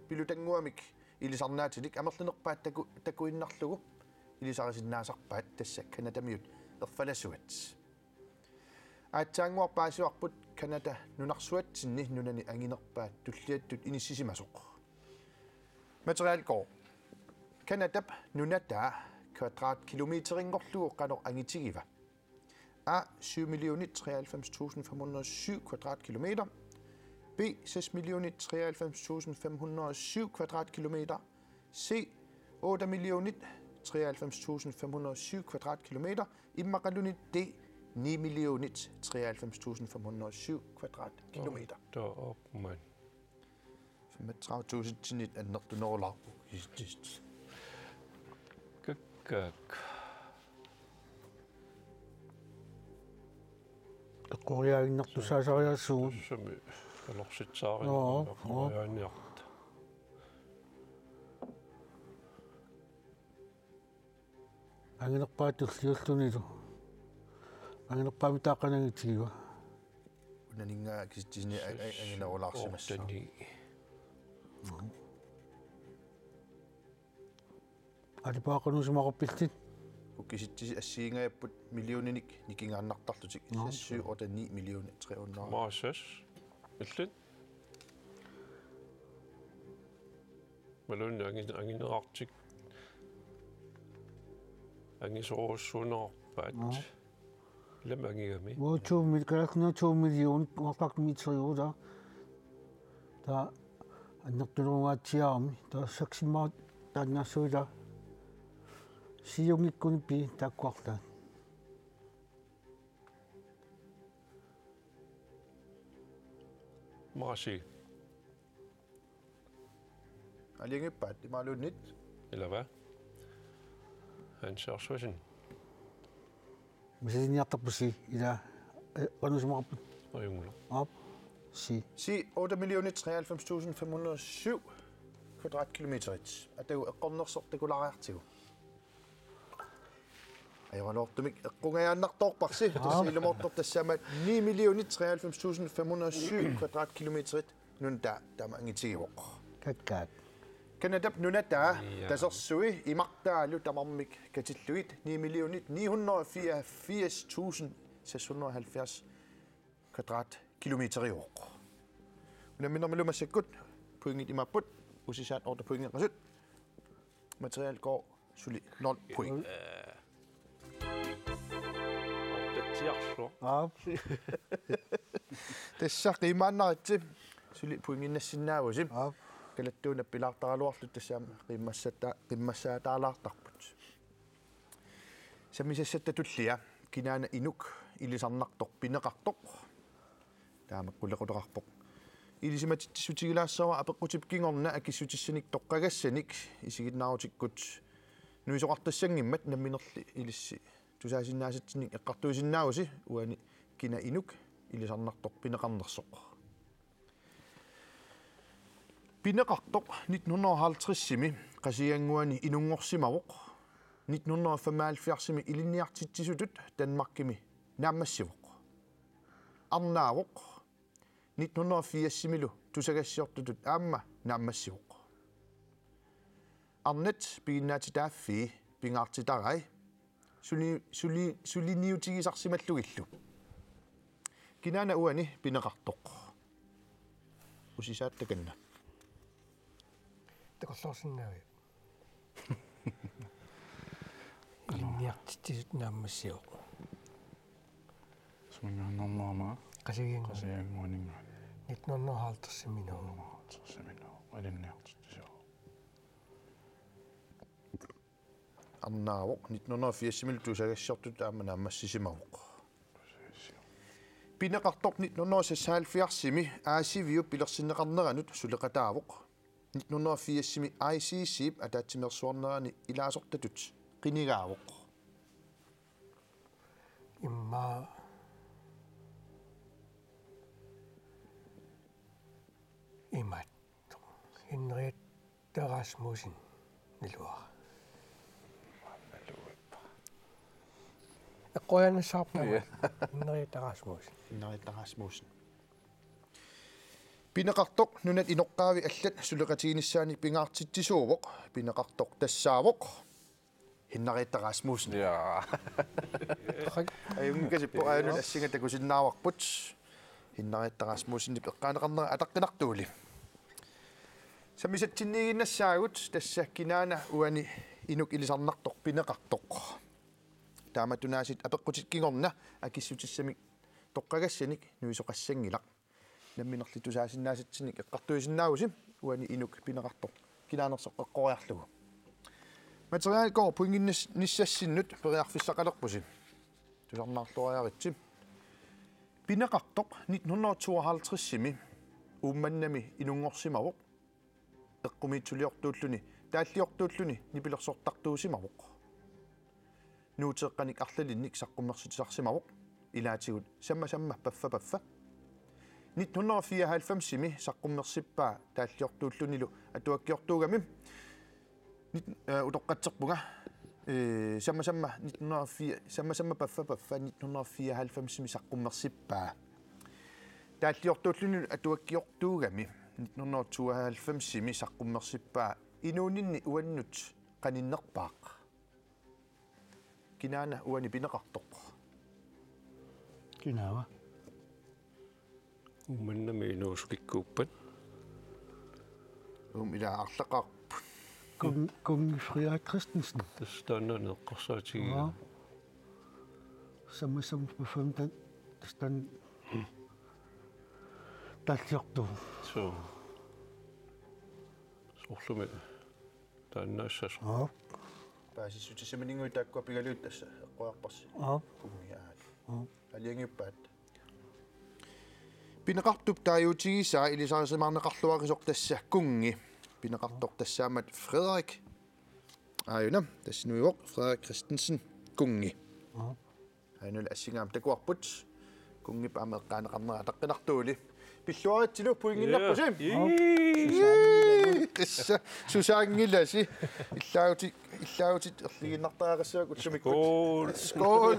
pilutannguamik ilisarnaatilik amerlanerpaat taku-, takuinnarlugu ilisarisinnaasarpaat, tassa Canadamiut erfalasuat. Aatsaannguaq paasivarput Canada nunarsuatsinni nunani anginerpaat tulliattut inissisimasoq. Materialgård. Canadap nunataa kvadratkilometerinngorlugu qanoq angitigiva? A, syv millioner treoghalvfems tusind fem hundrede og syv kvadratkilometer. B, seks millioner treoghalvfems tusind fem hundrede og syv kvadratkilometer. C, otte millioner treoghalvfems tusind fem hundrede og syv kvadratkilometer. Immaqaluunniit D, ni millioner treoghalvfems tusind fem hundrede og syv kvadratkilometer. Taava, mand. Femogtredive tusind-init annertunerulaarpoq kisitsisit. Kakkaak. Eqqoriaaginnartussaasariaqarpugut. Tassami nalorsitsisarneq. Joo, joo. Eqqoriaaniarta. Anginerpaaq tulliullunilu. Anginerpaamik taava qanoq angitigiva? Unaninnga kisitsisini a-, a-, anginerulaarsimassaaq. Otte ni. Alipaaqanusimaqarpillit? Ukisitsisi assigiingajapput millioninik nikingaannartarlutik. Nå. Seks, syv, otte, ni millioner tre hundrede. Maasas. Illit? Maluunniit angin-, angineqartik. Angisoorujussuunerarpaat. Nå. Ilami angigami. Uanga to mil-, kalaallinut to million, uarpakmiiteriuruta. Taava annertunerungaatsiarami. Taava saksimmaat taannaassuita. Siunngikkunik pii taakkuarlaat. Masi. Alinngippaat imaluunniit. Ilava. Hans Ørsussen. Misiliiniartarpusi ila, eh, qanusimaqarput. Ajunngilaq. Aap. Si. Si otte millioner treoghalvfems tusind fem hundrede og syv kvadratkilometerit. Atagu eqqornersoq takulaariartigu. Ajoraluartumik eqqungajaannartoorparsi. Aap. Tassa ilumoortoq tassaammat ni millioner treoghalvfems tusind fem hundrede og syv kvadratkilometerit. Nunta taama angitigivoq. Kakkaak. Canadap nunataa. Ja. Tasersui imartaalu tamarmik katillugit ni millioner ni hundrede og fireogfirs tusind seks hundrede og halvfjerds kvadratkilometeriuvoq. Unamminermilu massakkut pointit imaapput, Usisaat otte pointeqasut. Material Gård suli nul point. Tatsiarsuaq. Aap. Tassa qiimmaannaritsi suli pointinnassinnaavusi. Aap. Kalattuunap pilaartaraluarluta tassa qiimmassata-, qiimmassaataalaartarput. Sammisassatta tullia kinaana inuk ilisarnartoq pineqartoq. Taama qulequleqarpoq. Ilisimatitsissutigilaassavara apeqqutip kingorna akissutissanik toqqagassanik isiginnaarutikkut nuisoqartassanngimmat namminerli ilissi tusaasinnaasatsinnik eqqartuisinnaavusi uani kina inuk ilisarnartoq pineqarnersoq. Pineqartoq nitten hundrede og halvtredsimi Qasigiannguani inunngorsimavoq. Nitten hundrede og femoghalvfjerdsimi ilinniartitsisutut Danmarkimi naammassivoq. Arnaavoq. Nitten hundrede og firsimilu tusagassiortutut aamma naammassivoq. Arnat piginnaatitaaffii pingaartitarai suli-, suli-, suliniutigisarsimallugillu. Kinaana uani pineqartoq? Usisaat takanna. Takorloorsinnaaviuk? Ilinniartitsisutut naammassivoq. Suminngaanneernerama? Qasigiannguani. Qasigiannguaninngaanniit. Nitten hundrede og halvtredsimiinnaavoq. Nitten hundrede og halvtredsimiinnaavoq. Ilinniartitsisuuvoq. Arnaavoq nitten hundrede og firsimilu tusagassiortutut aamma naammassisimavoq. Pineqartoq nitten hundrede og seksoghalvfjerdsimi Aasiviup pilersinneqarneranut suleqataavoq. Nitten hundrede og firsimi I C C-p ataatsimeersuarnerani ilaasortatut qinigaavoq. Immaqa imaattoq. Henriette Rasmussen iluara. Eqqoriaannassavarput. Ja. Henriette Rasmussen. Henriette Rasmussen. Pineqartoq nunat inoqqaavi allat suleqatiginissaannik pingaartitsisuuvoq. Pineqartoq tassaavoq Henriette Rasmussen. Ja. Ajunngikasippoq, aajuna assinga takusinnaavarput. Henriette Rasmussenip eqqaaneqarnera ataqqinartuuli. Sammisatsinniiginnassaagut, tassa kinaana uani inuk ilisarnartoq pineqartoq. Taamatunaasiit apeqqutit kingorna akissutissamik toqqagassanik nuisoqassanngilaq. Namminerli tusaasinnaasatsinnik eqqartuisinnaavusi uani inuk pineqartoq kinaanersoq eqqoriarlugu. Material Gård pointinnis-, nissassinnut periarfissaqalerpusi. Tusarnaarluariaritsi. Pineqartoq nitten hundrede og tooghalvtredsimi Uummannami inunngorsimavoq. Eqqumiitsuliortuulluni, taalliortuulluni nipilersortartuusimavoq. Nuuteeqqanik arlalinnik saqqummersitsisarsimavoq. Ilaatigut samma samma paffa paffa. Nitten hundrede og fireoghalvfemsimi saqqummersippaa taalliortuullunilu atuakkiortuugami. Nit-, øh, utoqqatserpunga. Eh, Samma Samma nitten hundrede og fire, Samma Samma Paffa Paffa nitten hundrede og fireoghalvfems-imi saqqummersippaa. Taalliortuulluni atuakkiortuugami nitten hundrede og tooghalvfems-imi saqqummersippaa inuuninni uannut qaninnerpaaq? Kinaana uani pineqartoq? Kinaava? Uummannami inuusukikkuuppat. Uum ila arlaqarput. Kong-, Kong Frederik Christensen. Tassa taanna eqqarsaatigiga. Aa. Samma Samma Paffa Paffa tassa taanna taalliortuuvoq. Suu. Soorlumi taanna assas. Aa. Paasissutissamininnguit taakkua pigalugit tassa eqquarparsi. Aa. Kungi aat. Aa. Aalajangiuppaat. Pineqartup taaguutigisaa ilisarisimaarneqarluaqisoq tassa Kungi. Pineqartoq tassaammat Frederik. Aajuna, tassa nuivoq Frederik Christensen Kungi. Aa. Aajuna assingaam takuarput. Kungip aamma eqqaaneqarnera ataqqinartuuli. Pilluaritsilu pointinnarpusi. Ja. Ii. Tassa susaanngilasi. Illaagutit, illaagutit erligiinnartariaqassavakka ullumikkut. Skål. Skål.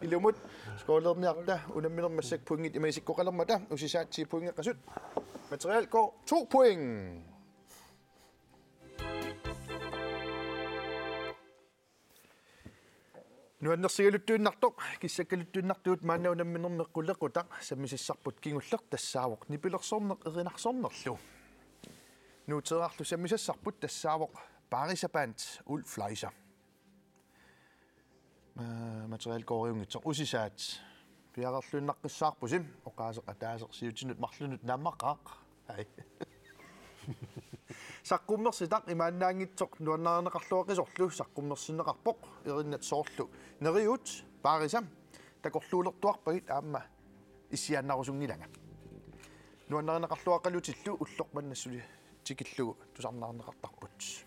Ilumut skålerniarta unammineq massakkut pointit ima isikkoqalermata usisaat ti pointeqasut. Materiel K to point. Nuannersigaluttuinnartoq, kissakkaluttuinnartugut maanna unamminermi qulequtaq sammisassarput kingulleq tassaavoq nipilersorneq erinarsornerlu. Nuuteerarlu sammisassarput tassaavoq Paarisa Band Ulf Fleischer. Ma-, Materiel K-riunngitsoq usisaat. Piareerluinnaqqissaarpusi, oqaaseq ataaseq siutinut marlunut naammaqaaq. Ai. Saqqummersitaq imaannaanngitsoq nuannarineqarluaqisorlu saqqummersinneqarpoq, erinnat soorlu Neriuut, Paarisa, takorluulertuarpagit aamma issiaannarusunngilanga. Nuannarineqarluaqalutillu ulloq manna suli tikillugu tusarnaarneqartarput.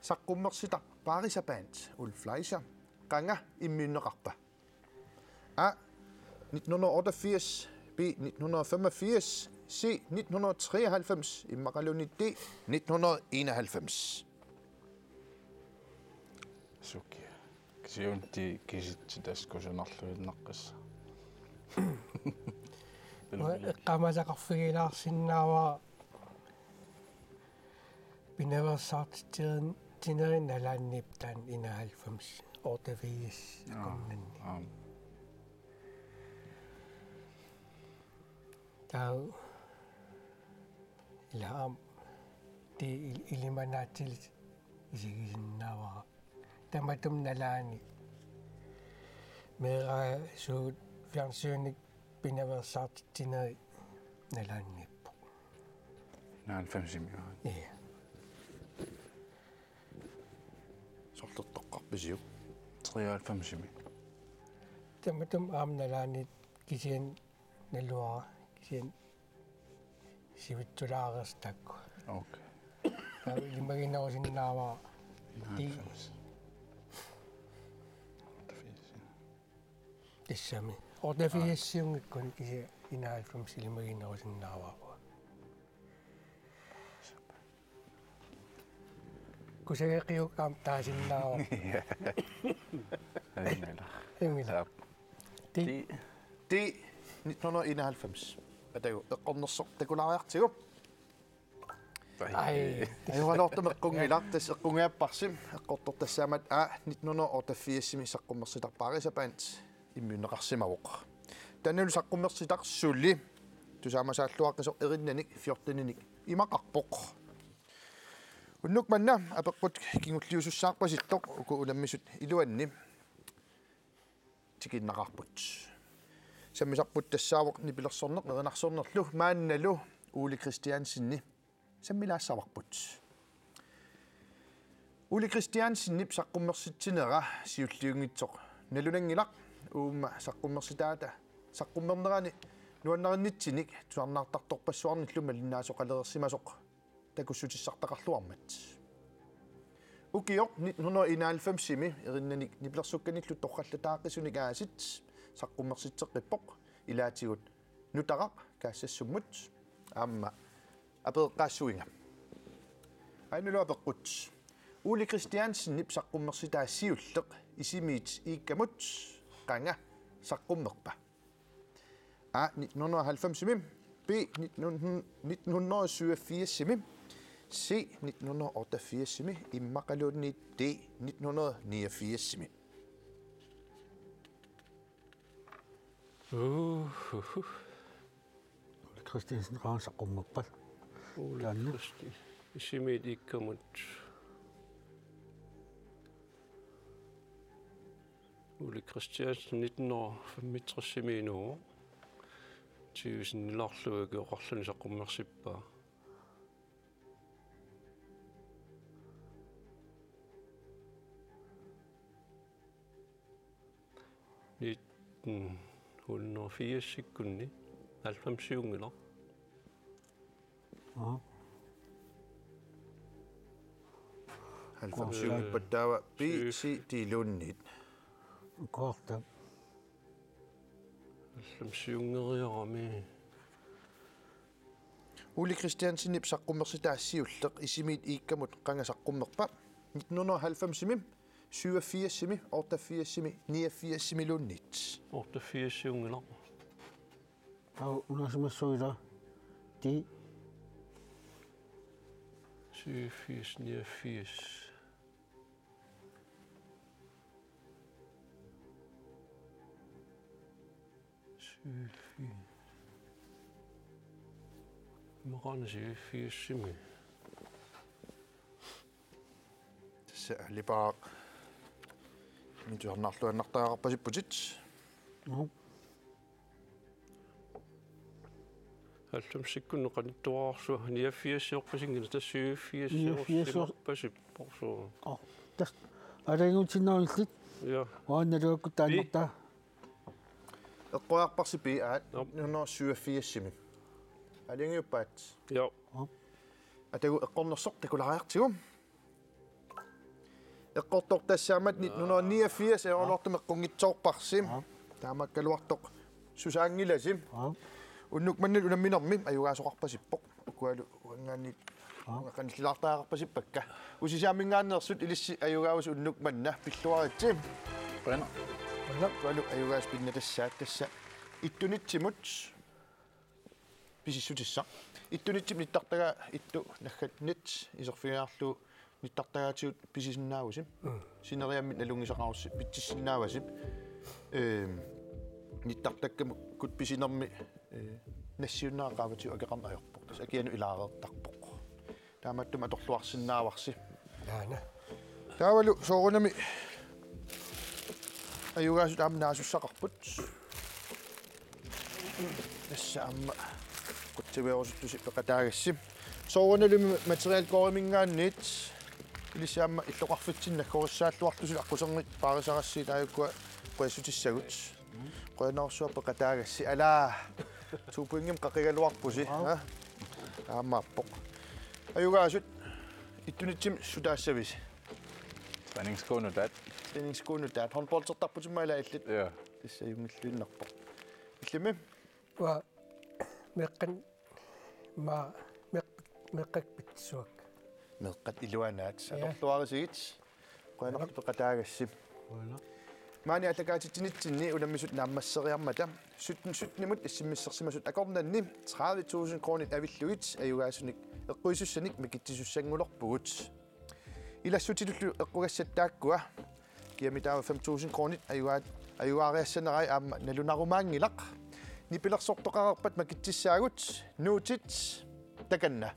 Saqqummersitaq Paarisa Band Ulf Fleischer, qanga immiunneqarpa? A, nitten hundrede og otteogfirs, B, nitten hundrede og femogfirs, C, nitten hundrede og treoghalvfems, immaqaluunniit D, nitten hundrede og enoghalvfems. Sukia. Kisianni kisitsit tassa kusanarluinnaqqissaaq. Eqqaamasaqarfigilaarsinnaavara pinaveersaartitsinerit nalaanniipput taanna enoghalvfems, otteogfirs. Aa, akunnanni. Aap. Taava ila aamma ti il-, ilimanaatsilik isigisinnaavara. Tamatuma nalaani. Meeraq suut fjernsynik pinaveersaartitsinerit nalaanniippoq. Enoghalvfemsimi, aa. Ja. Sorleq toqqarpisiuk? Treoghalvfemsimi. Tamatuma aamma nalaani kisianni naluara, kisianni sivitsulaareersut taakku. Okay. Taava ilimaginerusinnaavara ti-, enoghalvfems. Tassami. Otteogfirsiunngikkuni kisianni enoghalvfems ilimaginerusinnaavara. Kusageqiuk aamma taasinnaavara. Ja. Ajunngilaq. Ajunngilaq. Aap. Ti-, ti-, ti-, nitten hundrede og enoghalvfems. Atagu eqqornersoq takulaariartigu. Ai. Ajoraluartumik eqqunngilaq, tassa eqqunngilaq, eqqunngilaq, eqqunngilaq, tassaammat A, nitten hundrede og otteogfirsimi saqqummersitaq Paarisa Band immiunneqarsimavoq. Taannalu saqqummersitaq suli tusaamasaalluaqqisoq erinnanik fjorteninik imaqarpoq. Unnuk manna apeqqut kingulliusussaarpasittoq uku unammisut iluanni tikiinnaqaarput. Sammisarput tassaavoq nipilersorneq erinarsornerlu, maannalu Ole Kristiansenip sammilaassavarput. Ole Kristiansenip saqqummersitsinera siulliunngitsoq nalunanngilaq, uuma saqqummersitaata saqqummernerani nuannarinnitsinnik tusarnaartartorpassuarnillu malinnaasoqalereersimasoq takussutissartaqarluarmat. Ukioq nitten hundrede og enoghalvfemsimi erinnanik nipilersukkanillu torrallataaqisunik aasiit saqqummersitseqqippoq, ilaatigut Nutaraq Kaassassummut aamma apereqqaassuinga. Aajnalu apeqqut. Ole Christiansenip saqqummersitaa siulleq isimiit iikkamut qanga saqqummerpa? A nitten hundrede og halvfemsimi, B nitten hundrede, nitten hundrede og syvogfirsimi, C nitten hundrede og otteogfirsimi, immaqaluunniit D nitten hundrede og niogfirsimi. Uhuhu. Ole Christiansen qanga saqqummerpa? Ole Taanna. Christi-, isimiit iikkamut. Ole Christiansen nitten hundrede og femogtresimi inuuvoq. Tyve sinnilaarlugit oqarluni saqqummersippaa. Nitten hundrede og firsikkunni, halvfemsiunngilaq. Aha. Halvfemsiunngippat taava B, C, D-luunniit. Korta. Halvfemsiunngeriarami. Ole Christiansenip saqqummersitaa siulleq isimiit iikkamut qanga saqqummerpa? Nitten hundrede og halvfemsimi, syvogfirsimi, otteogfirsimi, niogfirsimiluunniit. Otteogfirsiunngilaq. Au, unasimassuila. Ti. Syvogfirs, niogfirs. Syvogfirs. Immaqaana syvogfirsimi. Tassa Alipaaq. Mituarnarluannartariaqarpasipput. Nå. Halvfemsikkunni qanittuararsuaq niogfirsiorpasinngilaq, tassa syvogfirsiorsimappasippoq. Niogfirsior-, soorlu. Aa, tassa. Aalajangiutinnavillit. Ja. Uanga naluakkut taannartaa. Eqqoriarparsi B A. Jop. Nitten hundrede og syvogfirsimi. Aalajangiuppat? Ja. Jop. Atagu eqqornersoq takulaariartigu. Eqqortoq tassaammat nitten hundrede og niogfirs, euronortum eqqunngitsoorparsi. Aa. Taamaakkaluartoq susaanngilasi. Aa. Unnuk manna unamminermi ajugaasoqarpasippoq. Ukualu uanngaanniit. Aa. Qanillilaartariaqarpasippakka. Usisiamingaanneersut ilissi ajugaavasi unnuk manna, pilluaritsi. Qujan. Qujan. Ukualu ajugaasut pinnattassat tassa. Ittunitsimut pisissutissaq. Ittunitsimut nittartagaa ittu naggat nit iserfigiarlugu nittartagaatigut pisisinnaavasi. Mm. Sineriammik nalunngisaqarussi pitsissinnaavasi. Ehm, nittartakkagut pisinermi, eh, nassiunnera qaavatigut akeqarneq ajorpoq. Tassa akianut ilaareertarpoq. Taamaattumik atorluarsinnaavarsi. Taanna. Taavalu soorunami ajugaasut aamma naasussaqarput. Tassa aamma qutsavigerusuttusi peqataagassi. Soorunalumi materialgårdiminngaanniit ilissi aamma illoqarfitsinni naggorissaalluarlusi aqquserngit paarisarassiit taakkua qujassutissavut. Qujanarsuaq peqataagassi. Alaa. To pointimik qaqigaluarpusi. Wow. Ha? Aammaappoq. Ajugaasut ittunitsimut sutaassavisi? Træningssko nutaat. Træningssko nutaat. Håndboldertarputit aamma ilaa illit? Ja. Tassa ajunngilluinnarpoq. Illimmi? Uanga meeqqat ma-, meeq-, meeqqat pitsissuakka. Meeqqat iluanaat. Ja. Atorluarisigit. Qujanarlu peqataagassi. Qujanaq. Maani aallakaatitsinitsinni unammisut naammasseriarmata sytten sytten-imut S M S-ersimasut akornanni tredive tusind kronit avillugit ajugaasunik eqquisussanik makitsisussanngorpugut. Ilassutitullu eqqugassat taakkua kiami taava fem tusind kronit ajugaat-, ajugaariassanerai aamma nalunarumaanngilaq. Nipilersortoqareerpat makitsissaagut nuutit takanna.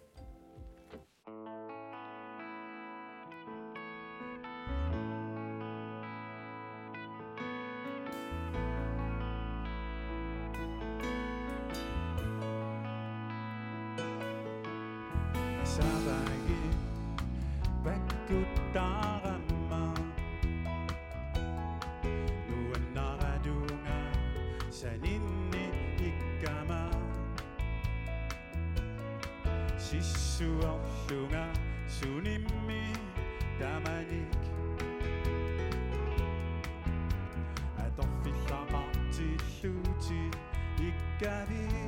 Savagi pakkuttarama nuannaratunga saninni ikkama. Sissuorlunga sunimmi tamanik atorfillaqartillutit ikkavit.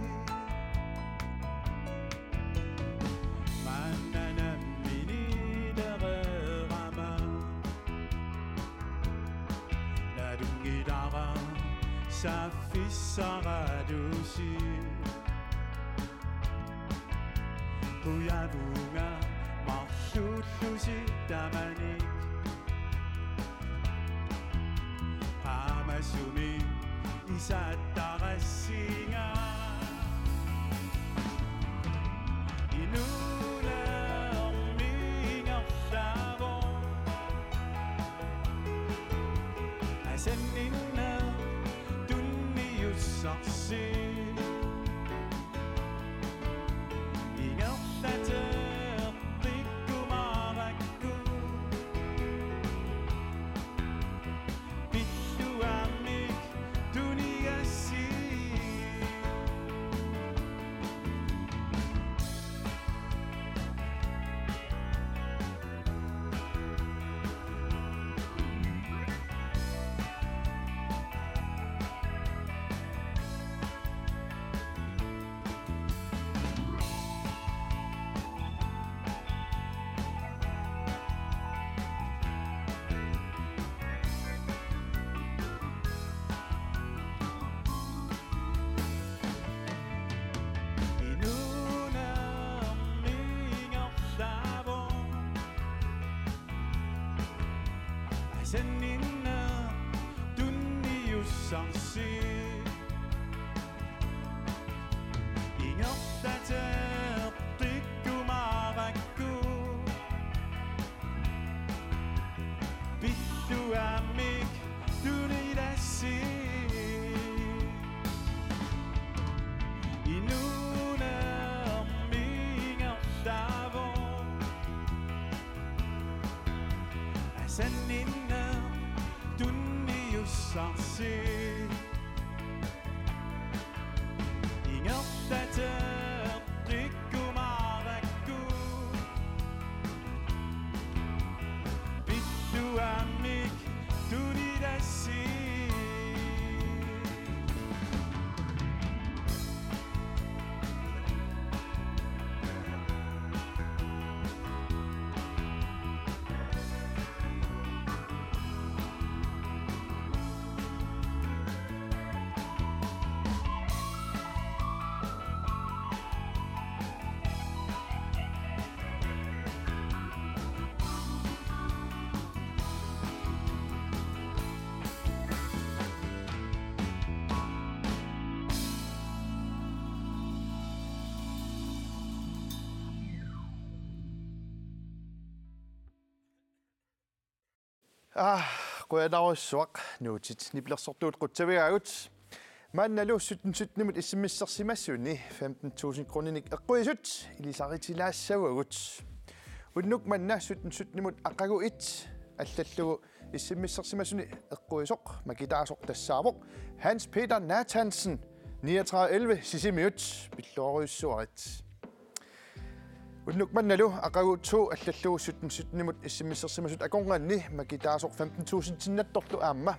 Maanna nammineq ilereerama Saffissaralusi. Qujavunga marluullusi tamanik. Qaamasumik isaattarassinga. Inuunermi ingerlaavoq. Asanninneq tunniussarsi. Ingerlateqqikkumaarakku. Pilluammik tunigassi. Inuunermi ingerlaavoq. Asanninneq tunniussarsi. Ingerlateqqikkumaarakku. Pilluammik tunigassi. Inuunermi ingerlaavoq. Asanninneq tunniussarsi. Ingerlateqqikkumaarakku. Pilluammik tunigassi. Aa, qujanarsuaq, Nuutit nipilersortugut qutsavigaagut. Maannalu sytten sytten-imut S M S-ersimasuni femten tusind kroninik eqquisut ilisaritilaassavagut. Unnuk manna sytten sytten-imut aqagu et allallugu S M S-ersimasuni eqquisoq makitaasoq tassaavoq Hans Peter Nathansen, niogtredive elleve, Sisimiut, pilluarujussuarit. Unnuk mannalu aqagu to allallugu sytten sytten-imut S M S-ersimasut akornanni makitaasoq femten tusind-innattorlu aamma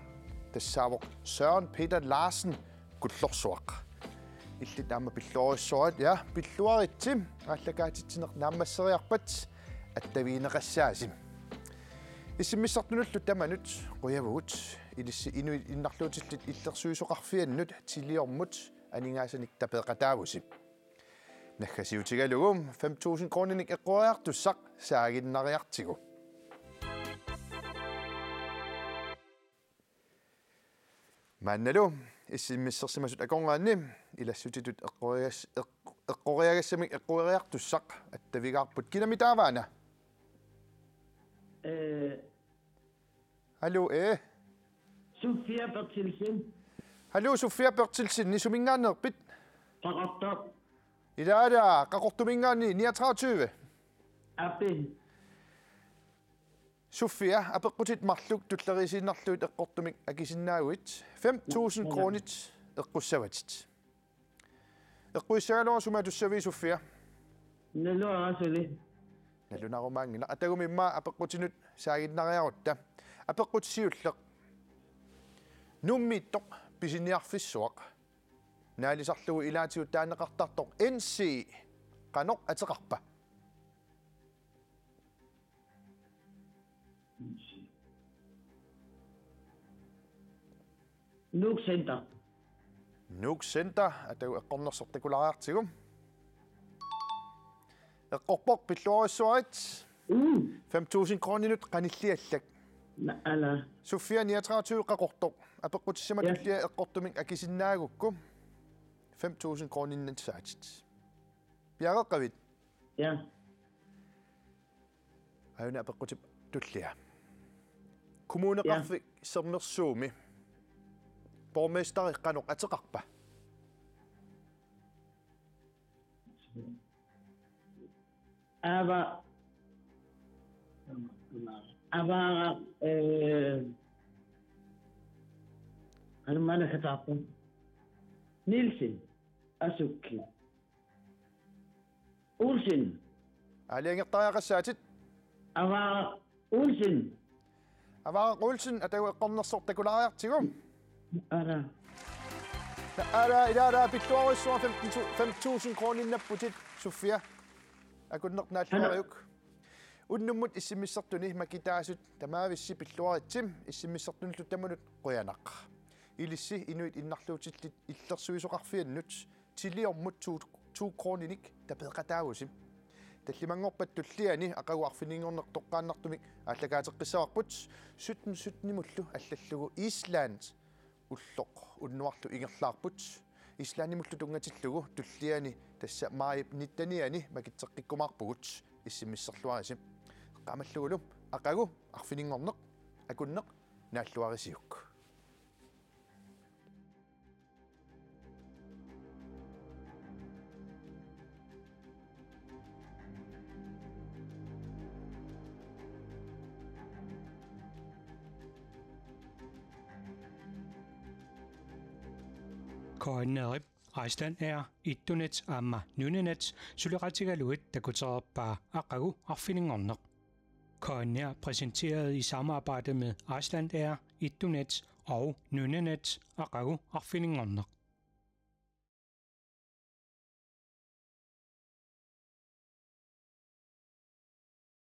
tassaavoq Søren Peter Larsen, Kullorsuaq. Illit aamma pilluarujussuarit, ja, pilluaritsi, aallakaatitsineq naammasseriarpat attavigineqassaasi. S M S-ertunullu tamanut qujavugut, ilissi inuit innarluutillit illersuisoqarfiannut Tiliormut aningaasanik tapeeqataavusi. Naggasiutigalugu fem tusind kroninik eqqueriartussaq saaginnariartigu. Maannalu S M S-ersimasut akornanni ilassutitut eqqorias-, eq-, eqqoriagassamik eqqueriartussaq attavigaarput. Kinami taavaana? Eh, Hallo, eh? Sofia Berthelsen. Hallo, Sofia Berthelsen. Suminngaanneerpit? Qaqortoq. Ilaana, Qaqortuminngaanniit niogtredive. Aap. Sofia, apeqqutit marluk tulleriiaasiinnarlugit eqqortumik akisinnaaguit. Fem tusind kronit eqqussavatit. Eqquissagaluaruk sumi atussavit, Sofia? Naluara suli. Nalunarumaanngilaq. Atagumi immaqa apeqqutinut saaginnariarutta. Apeqqut siulleq. Nuummiittoq pisiniarfissuaq. Naalisarlugu ilaatigut taaneqartartoq N C. Qanoq ateqarpa? Nuuk Center. Nuuk Center, atagu eqqornersoq takulaariartigu. Eqqorpoq, pilluarissuarit. Mm. Fem tusind kroninut qanilliallak. Na, ala. Sofia niogtredive qaqortoq. Apeqqutissama Ja. tullia eqqortumik akisinnaagukku. Fem tusind kroninnat saatit. Piareeqqavit? Ja. Aajuna apeqqutip tullia. Kommuneqarfik Ja. Sermersuumi borgmesteri qanoq ateqarpa? Ava-, Avaara, eh, Almana Katapo. Nielsen. Asukki. Olsen. Aalajangertariaqassaatit. Avaara Olsen. Avaara Olsen, atagu eqqornersoq takulaariartigu. Ara. Ara, ila, ara, pilluarissuaq femten tu-, fem tusind kroninnapputit, Sofia. Akunneq naalluariuk. Unnummut issimmissertuni makitaasut tamaavissi pilluaritsi, issimmissertunillu tamanut qujanaq. Ilissi inuit innarluutillit illersuisoqarfiannut tiliormut to, to kroninik tapeeqataavusi. Tallimanngorpat tulliani aqagu arfininngorneq toqqaannartumik aallakaateqqissavarput, sytten sytten-imullu allallugu Island ulloq unnuarlu ingerlaarput. Islandimullu tunngatillugu tulliani tassa maajip nitten-iani makitseqqikkumaarpugut, issimmisserluarisi. Eqqaamallugulu aqagu arfininngorneq akunneq naalluarisiuk. K N R-ip Icelandair, Etunet aamma Nunanet suleqatigalugit takutereerpaa aqagu arfininngorneq. K N R præsenteret i samarbejde med Icelandair, Etunet og Nunanet, aqagu arfininngorneq.